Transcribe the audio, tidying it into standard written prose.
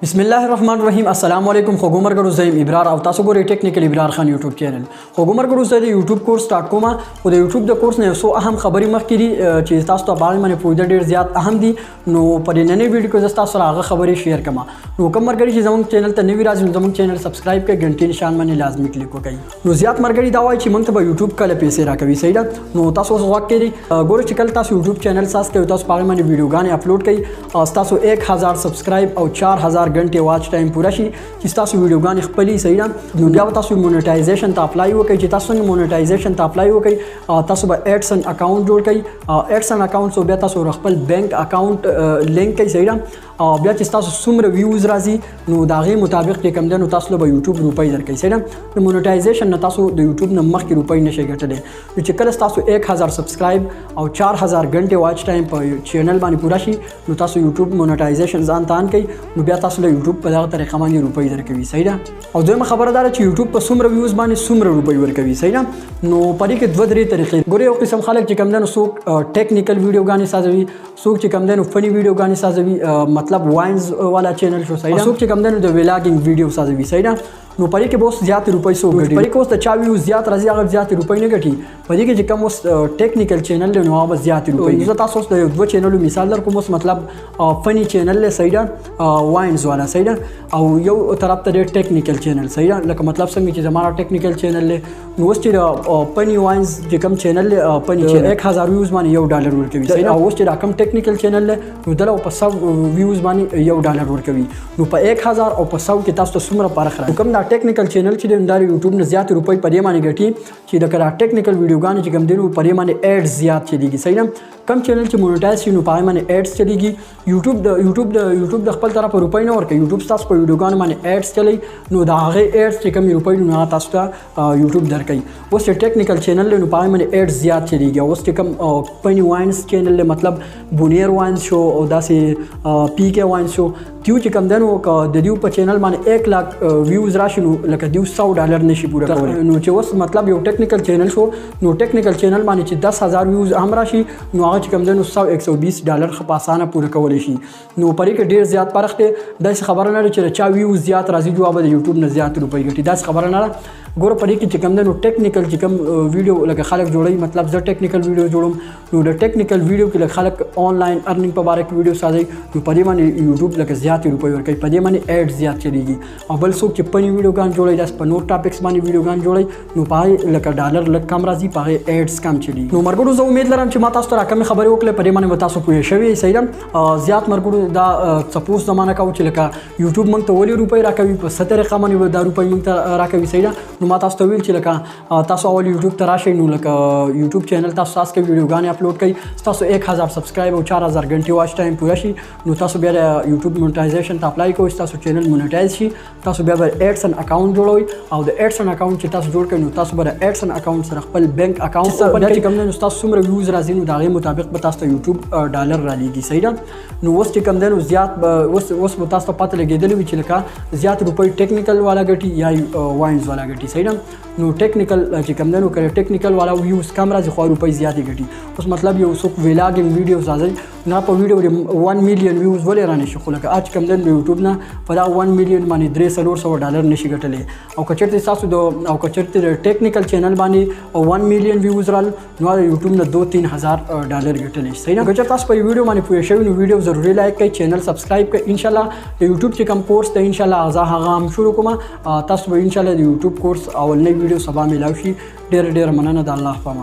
بسم الله الرحمن الرحیم. السلام علیکم خوږو ملګرو، زه یم ابرار او تاسو ګورئ ټیکنیکل ابرار خان یوټیوب چینل. خوږو ملګرو، زه د یوټیوب کورس سٹارټ کوم، خو د یوټیوب د کورس نه یو څو اهم خبرې مخکې دي چې تاسو ته باندې باندې پوهېده ډېر زیات اهم دي. نو په دې ننۍ ویډیو کې زه تاسو سره هغه خبرې share کوم. نو کوم ملګري چې زموږ چینل ته نوي راځي، نو زموږ چینل subscribe کړئ، ګنټې نشان باندې لازمي کلیک وکړئ. نو زیات ملګري دا وایي چې موږ ته به یوټیوب کله پیسې راکوي، صحیح ده؟ نو تاسو اوس غوږ کړئ، ګورئ چې کله تاسو یوټیوب چینل ساز کوئ، تاسو په هغې باندې ویډیوګانې اپلوډ کړئ، ستاسو 1000 subscribe او 4000 غنټې watch time پوره شي چې تاسو ویډیوګانې خپلې، صحیح ده؟ نو بیا به تاسو monetization ته apply وکړئ. چې تاسو څنګه monetization ته apply وکړئ، تاسو به AdSense account جوړ کړئ. AdSense account سو بیا تاسو خپل bank account link کړئ، صحیح ده؟ او بیا چې تاسو څومره views راځي، نو د هغې مطابق چې کوم دی، نو تاسو له به یوټیوب روپۍ درکوي، صحیح ده؟ د monetization نه تاسو د یوټیوب نه مخکې روپۍ نشئ ګټلی. نو چې کله تاسو 1000 subscribe او 4000 غنټې watch time په چینل باندې پوره شي، نو تاسو یوټیوب monetization ځان ته on کړئ، نو بیا تاسو له یوټیوب په دغه طریقه باندې روپۍ درکوي، صحیح ده؟ او دویمه خبره دا ده چې یوټیوب په څومره views باندې څومره روپۍ ورکوي، صحیح ده؟ نو په دې کې دوه درې طریقې ګورئ. یو قسم خلک چې کوم دی، نو څوک ټیکنیکل ویډیوګانې سازوي، څوک چې کوم دی نو funny ویډیوګانې سازوي، مطلب vines والا چینل شو، صحیح ده؟ څوک چې کوم دی نو د vlogging video سازوي، صحیح ده؟ نو پرې کې به اوس زیاتې روپۍ څوک ګټي؟ پرې کې اوس د چا views زیات راځي، هغه زیاتې روپۍ نه ګټي. په دې کې چې کوم اوس ټیکنیکل چینل دی، نو هغه به زیاتې روپۍ. زه تاسو اوس د یو دوه چینلو مثال در کوم. اوس مطلب funny channel دی، صحیح ده؟ vines والا، صحیح ده؟ او یو طرف ته دی ټیکنیکل چینل، صحیح ده؟ لکه مطلب څنګه چې زما ټیکنیکل چینل دی. نو اوس چې funny vines چې کوم چینل دی، funny channel 1000 views باندې 1 ډالر ورکوي، صحیح ده؟ او اوس چې دا کوم ټیکنیکل چینل دی، نو دله په 100 views باندې 1 ډالر ورکوي. نو په 1000 او په 100 کې تاسو ته څومره فرق راځي؟ کوم دا ټیکنیکل چینل چې دی، دا یوټیوب نه زیات روپۍ په دې باندې ګټي چې د کله ټیکنیکل ویډیوګانې چې کوم دی، نو په دې باندې ads زیات چلیږي، صحیح ده؟ کوم چینل چې monetize شي، نو په هغې باندې ads چلیږي. یوټیوب د خپل طرفه روپۍ نه ورکوي. یوټیوب ستاسو په ویډیوګانو باندې ads چلی، نو د هغې ads چې کومې روپۍ، نو هغه تاسو ته یوټیوب درکوي. اوس چې ټیکنیکل چینل دی، نو په هغې باندې ads زیات چلیږي. او اوس چې کوم funny vines channel دی، مطلب بونیر vines شو او داسې پی کې vines شو، دیو چې کوم دی، نو که د دیو په چینل باندې 1 لاک views راشي، نو لکه دیو 100 ډالر نشي پوره کولی. نو چې اوس مطلب یو ټیکنیکل چینل شو، نو ټیکنیکل چینل باندې چې 10,000 views هم راشي، نو هغه چې کوم دی نو 100 120 ډالر ښه په اسانه پوره کولی شي. نو پرې کې ډېر زیات فرق دی. داسې خبره نه ده چې د چا views زیات راځي، جو به د یوټیوب نه زیات روپۍ ګټي، داسې خبره نه ده. ګوره، په دې کې چې کوم دی، نو ټیکنیکل چې کوم ویډیو لکه خلک جوړوي، مطلب زه ټیکنیکل ویډیو جوړوم، نو د ټیکنیکل ویډیو کې لکه خلک online earning په باره کې ویډیو سازوي، نو په دې باندې یوټیوب لکه زیاتې روپۍ ورکوي، په دې باندې ads زیات چلیږي. او بل څوک چې funny ویډیوګان جوړوي، داسې په نور topics باندې ویډیوګان جوړوي، نو په هغې لکه ډالر لږ کم راځي، په هغې ads کم چلیږي. نو ملګرو، زه امید لرم چې ما تاسو ته راکمې خبرې وکړې، په دې باندې به تاسو پوه شوي، صحیح ده؟ زیات ملګرو دا تپوس زمانه کوو چې لکه یوټیوب موږ ته ولې روپۍ راکوي، په څه طریقه باندې به دا روپۍ موږ ته راکوي، صحیح ده؟ نو ما تاسو ته ویل چې لکه تاسو اول یوټیوب ته راشئ، نو لکه یوټیوب چینل تاسو ساز کوي، ویډیوګانې اپلوډ کړئ، ستاسو 1000 subscribe او 4000 غنټې watch time پوره شي، نو تاسو بیا د یوټیوب monetization ته apply کوئ، ستاسو چینل monetize شي، تاسو بیا به AdSense account جوړوئ. او د AdSense account چې تاسو جوړ کړئ، نو تاسو به د AdSense account سره خپل bank account open کړئ. چې کوم دی، نو ستاسو څومره views راځي، نو د هغې مطابق به تاسو ته یوټیوب ډالر رالیږي، صحیح ده؟ نو اوس چې کوم دی، نو زیات به اوس به تاسو ته پته لګېدلې وي چې لکه زیات روپۍ ټیکنیکل والا ګټي یا vines والا ګټي، صحیح ده؟ نو ټیکنیکل چې کوم دی، نو کله ټیکنیکل والا views کم راځي، خو روپۍ زیاتې ګټي. اوس مطلب یو څوک vlogging video سازي، نه په ویډیو کې 1 میلیون views ولې رانه شي، خو لکه اج کوم دی یوټیوب نه په دا 1 میلیون باندې 300-400 ډالر نشي ګټلی. او که چېرته د ټیکنیکل چینل باندې 1 میلیون views رال، نو د یوټیوب نه 2-3 هزار ډالر ګټلی شي، صحیح ده؟ که چېرته تاسو په ویډیو باندې پوه شوي، نو ویډیو ضروري like کړئ، چینل subscribe کړئ. ان شاء الله د یوټیوب چې کوم کورس دی، ان شاء الله زه هغه هم شروع کوم. تاسو به ان شاء الله د یوټیوب کورس اولنۍ ویډیو سبا میلاو شي. ډېره ډېره مننه، د الله په امان.